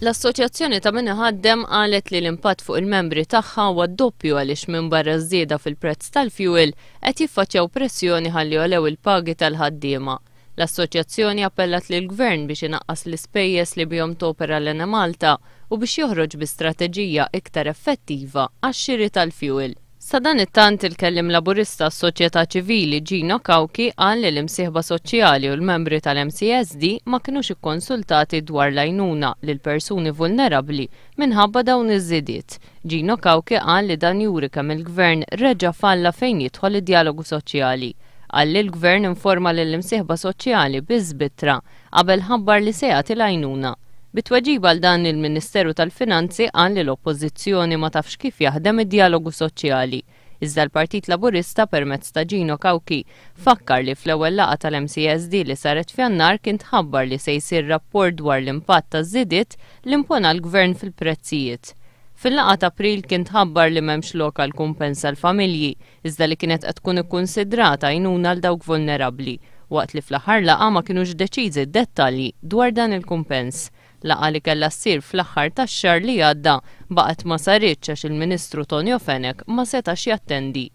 L-Assoċjazzjoni ta' Min Iħaddem qalet li l-impatt fuq il-membri tagħha huwa doppju għaliex minbarra ż-żieda fil-prezz tal-fjuwil qed jiffaċċjaw pressjoni ħalli jogħlew il-pagi tal-ħaddiema. L-Assoċjazzjoni appellat lill-Gvern biex inaqqas l-ispejjeż li bihom topera l-Enemalta u biex joħroġ bi strateġija iktar effettiva għax-xiri tal-fjuwil. Sadanittant il-kelliem Laburista għas-soċjetà ċivili Gino Cauchi qal li l-imsieħba soċjali u l-membri tal-MCSD ma kinux ikkonsultati dwar l-għajnuna lil persuni vulnerabbli minħabba dawn iż-żidiet. Gino Cauchi qal li dan juri kemm il-Gvern reġa' falla fejn jidħol id-djalogu soċjali. Qal li l-Gvern informa lill-imsieħba soċjali biss b'ittra qabel ħabbar li se jagħti l-għajnuna. Bi tweġiba għal dan il-Ministeru tal-Finanzi qal li l-Oppożizzjoni ma tafx kif jaħdem id-djalogu soċjali. Iżda l-Partit Laburista permezz ta' Gino Cauchi fakkar li fl-ewwel laqgħa tal-MCSD li saret f'Jannar kien tħabbar li se jsir rapport dwar l-impatt taż-żidiet li impona l-Gvern fil-prezzijiet. Fil-laqgħa t'April kien tħabbar li m'hemmx lok għal kumpens għall-familji iżda li kienet qed tkun ikkunsidrata għajnuna għal dawk vulnerabbli, waqt li fl-aħħar laqgħa ma kinux deċiżi d-dettalji dwar dan il-kumpens. Laqgħa li kellha ssir fl-aħħar tax-xahar li għadda baqgħet ma saritx għax il-Ministru Tonio Fenech ma setax jattendi.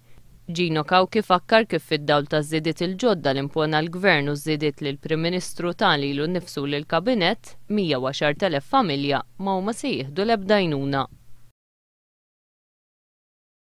Gino Cauchi fakkar kif fid-dawl taż-żidiet il-ġodda li impona l-Gvern u ż-żidiet li l-Prim Ministru ta lilu nnifsu u lill-Kabinett, 110,000 familja ma huma se jieħdu l-ebda għajnuna.